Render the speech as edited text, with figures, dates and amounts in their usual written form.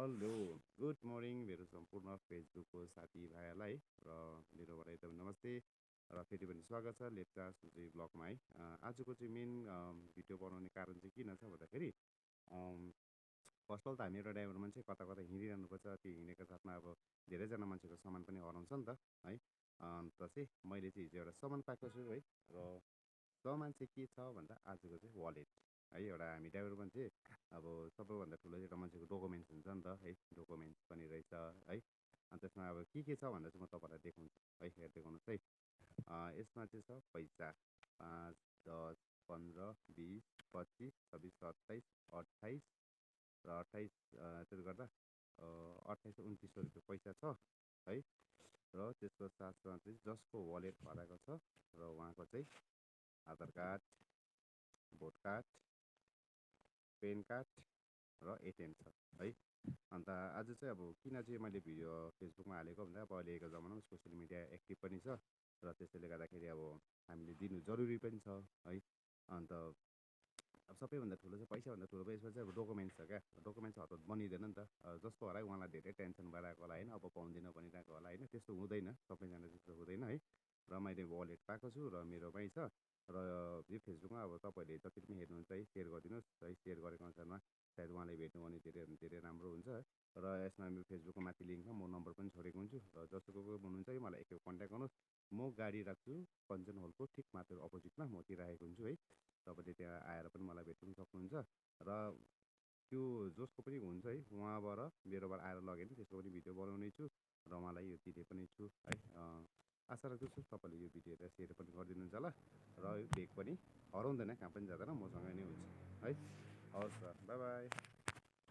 Hello good morning मेरो सम्पूर्ण फेसबुकको साथीभाइहरूलाई र मेरोबाट एकदम नमस्ते र फेरि पनि स्वागत छ लेप्चा सुजी ब्लगमा है। आजको चाहिँ मेन भिडियो बनाउने कारण चाहिँ किन छ भन्दाखेरि फर्स्ट अल त हामी एउटा ड्राइभर मान्छे कता कता हिँडिरहनुपर्छ, त्यो हिँडेको साथमा अब धेरैजना मान्छेको सामान पनि हराउँछ नि त है। अन्त चाहिँ मैले चाहिँ हिजो एउटा सामान पाएको छु है। र सामान चाहिँ के छ भन्दा आजको चाहिँ वालेट है। एउटा हामी ड्राइभर मान्छे अब सबैभन्दा ठुलो एउटा मान्छेको डकुमेन्ट्स हुन्छ नि त है, डकुमेन्ट्स पनि रहेछ है। अनि त्यसमा अब के छ भन्दा चाहिँ म तपाईँलाई देखाउँछु है, हेर देखाउनुहोस् है। यसमा चाहिँ छ पैसा 5, 10, 15, 20, 25, 26, 27, 28 र 28 त्यसले गर्दा 28 2900 रुपियाँ पैसा छ है। र त्यसको साथमा चाहिँ जसको वालेट हराएको छ र उहाँको चाहिँ Aadhaar card, vote card, PAN card र एटिएम छ है। अन्त आज चाहिँ अब किन चाहिँ मैले भिडियो फेसबुकमा हालेको भन्दा अब अहिलेको जमानामा सोसियल मिडिया एक्टिभ पनि छ र त्यसैले गर्दाखेरि अब हामीले दिनु जरुरी पनि छ है। अन्त अब सबैभन्दा ठुलो चाहिँ पैसाभन्दा ठुलो यसमा चाहिँ अब डकुमेन्ट्स छ क्या। डकुमेन्ट्स हतपत बनिँदैन नि त। जसको हरायो उहाँलाई धेरै टेन्सन भइरहेको होला होइन, अब पाउँदिनँ भनिरहेको होला होइन। त्यस्तो हुँदैन, सबैजना त्यस्तो हुँदैन है। र मैले वालेट पाएको छु र मेरोमै छ। र यो फेसबुकमा अब तपाईँहरूले जति पनि हेर्नुहुन्छ है सेयर गरिदिनुहोस् है। सेयर गरेको अनुसारमा सायद उहाँलाई भेट्नु भने धेरै धेरै राम्रो हुन्छ है। र यसमा मेरो फेसबुकको माथि लिङ्कमा म नम्बर पनि छोडेको हुन्छु र जसको हुनुहुन्छ है मलाई एकखेप कन्ट्याक्ट गर्नुहोस्। म गाडी राख्छु कञ्चन हलको ठिक माथि अपोजिटमा म त्यहीँ राखेको हुन्छु है। तपाईँले त्यहाँ आएर पनि मलाई भेट्नु सक्नुहुन्छ। र त्यो जसको पनि हुन्छ है उहाँबाट मेरोबाट आएर लग्यो भने त्यसको पनि भिडियो बनाउने छु र उहाँलाई यो दिने पनि छु है। आशा राख्दछु तपाईँले यो भिडियो हेरेर सेयर पनि गरिदिनुहुन्छ होला। र यो ब्याग पनि हराउँदैन, कहाँ पनि जाँदैन, मसँग नै हुन्छ है। हवस् सर, बाई बाई।